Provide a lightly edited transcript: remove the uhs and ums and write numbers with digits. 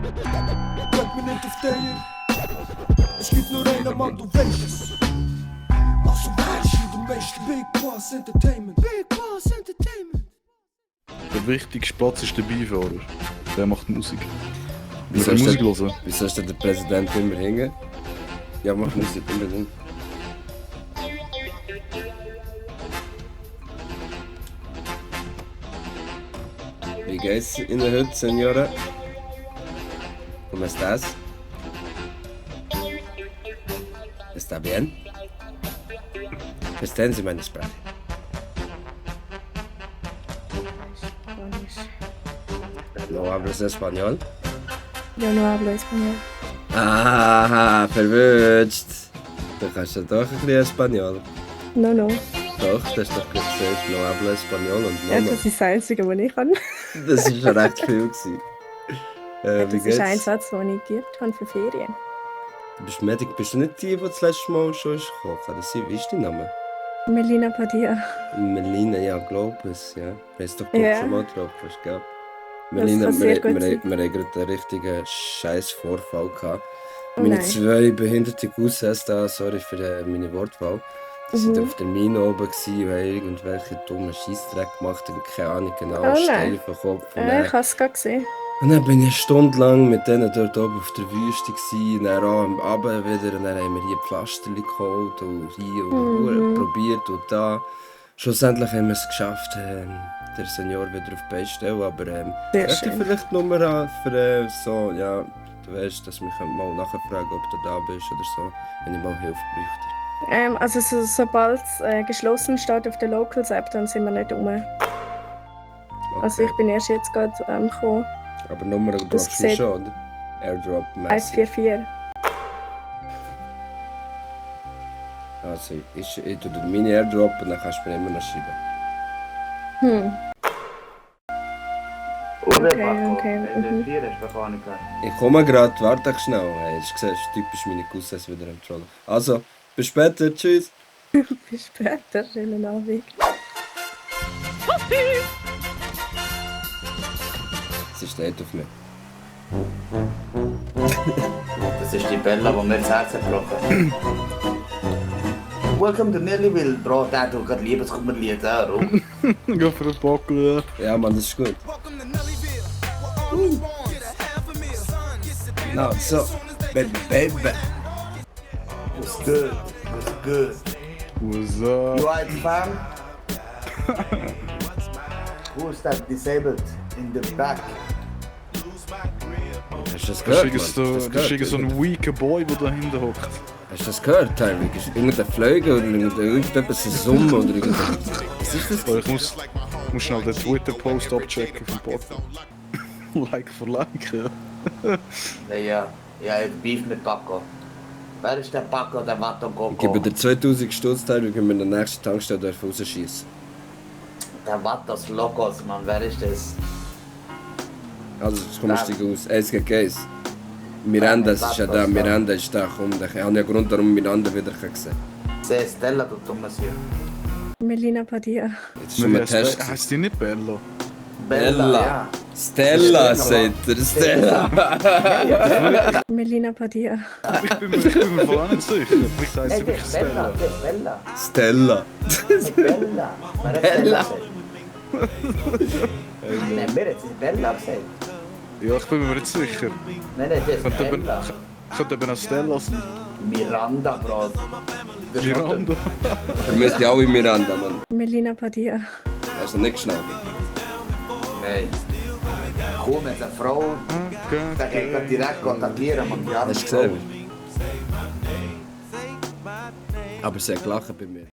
Bleib mir nicht auf der. Es gibt nur einen Mann, du weißt es. Also weißt du, der meiste Big Boss Entertainment. Big Boss Entertainment. Der wichtigste Platz ist der Beifahrer. Der macht Musik. Wieso Musik ist hören. Wieso ist der Präsident immer hängen? Ja, mach Musik unbedingt. Wie geht's Ihnen heute, Senora? ¿Cómo estás? ¿Está bien? Verstehen Sie meine Sprache? ¿No hablas español? Yo no hablo español. Ah, verwünscht! Du kannst ja doch ein bisschen Espanol. No, no. Doch, du hast doch gesagt, no habla Espanol und no, Ja, no. das ist das Einzige, was ich kann. Das war schon recht viel. Gewesen. Das Wie ist ein geht's? Satz, den ich geübt habe für Ferien. Du bist Medic, bist du nicht die das letzte Mal schon ist gekommen? Kann das sein? Wie ist dein Name? Melina Padilla. Melina, ja, glaube es, ja. Hast du doch Ja. schon mal drauf, gell? Das Melina, kann sehr wir gut haben sein. gerade einen richtigen scheiß Vorfall gehabt. Oh Meine nein. 2 behinderte Cousins da, sorry für meine Wortwahl, die waren auf der Mine oben gewesen und haben irgendwelche dummen Scheissdreck gemacht und keine Ahnung genau, Oh nein. steil vom Kopf. Und Ich habe es gerade gesehen. dann bin ich eine Stunde lang mit denen dort oben auf der Wüste gewesen, und dann auch am Abend wieder und dann haben wir hier Pflasterli geholt und hier und probiert und da. Schlussendlich haben wir es geschafft, der Senior wieder auf die Beine zu stellen, aber Sehr hätte ich schön. vielleicht Nummer an für so, ja, du weißt, dass wir mal nachfragen, ob du da bist oder so, wenn ich mal Hilfe bräuchte. Also sobald es geschlossen steht auf der Locals App, dann sind wir nicht rum. Okay. Also ich bin erst jetzt gerade gekommen. Aber Nummer Das droppst du sieht- schon, oder? Airdrop-mäßig. 144. Also, ich tue dir meine Airdrop und dann kannst du mir immer noch schreiben. Okay. Mhm. Ich komme gerade, warte schnell. Hey, hast du gesehen, typisch meine Cousins wieder am Trollen. Also, bis später, tschüss. Bis später, schönen Abend. Sie steht auf mich. Das ist die Bella, die mir das Herz gebrochen hat. Welcome to Nellyville, Bro. Der hat gerade Liebeskummerlied auch. Geh für den Bockel, ja. Ja, Mann, das ist gut. No, so, baby, baby. What's good? What's good? What's up? You alright, fam? Who's that disabled in the back? Hast du das Das gehört, ist Mann? irgend so- das ist irgend so ein weaker Boy, der dahinter hockt. Hast du das gehört, Tyreek? Ist irgendein Flüge oder irgendetwas ein Summen oder irgendetwas? Was ist das? Aber ich muss schnell den Twitter-Post abchecken vom Podcast. Like for like, ja. Ja, ich Beef mit Paco. Wer ist der Paco, der Watto Ich gebe Coco? dir 2000 Stutz, Tyreek, wenn wir in der nächsten Tankstelle rausschießen. Der Wattos Locos, Mann, wer ist das? Also, das kommst du aus. 1 gegen 1. Miranda ist ja da, Miranda ist da, komm, ich habe ja Grund, warum Miranda wieder gesehen. C'est Stella, du dummes Jürgen. Melina Padilla. Jetzt ist schon mal Test. Heißt die nicht Bella? Bella. ja. Stella, sagt er, Stella. Melina Padilla. Ich bin mir voll nicht sicher. Vielleicht heisst Hey, sie wirklich das ist Bella, Stella. das ist Bella. Stella. Bella. Wer hat Bella gesagt? Nein, mir hat sie Bella gesagt. Ja, ich bin mir nicht sicher. Nein, das ist Könnte eben, Bella. könnte eben auch Stella sein. Miranda, Bro. Das ist Miranda. Wir müssen ja alle Miranda, Mann. Melina Padilla. Hast du noch nicht geschnallt? Nein. Komm, jetzt eine Frau, der geht gerade direkt kontaktieren, man. Hast du gesehen? Aber sie hat gelacht bei mir.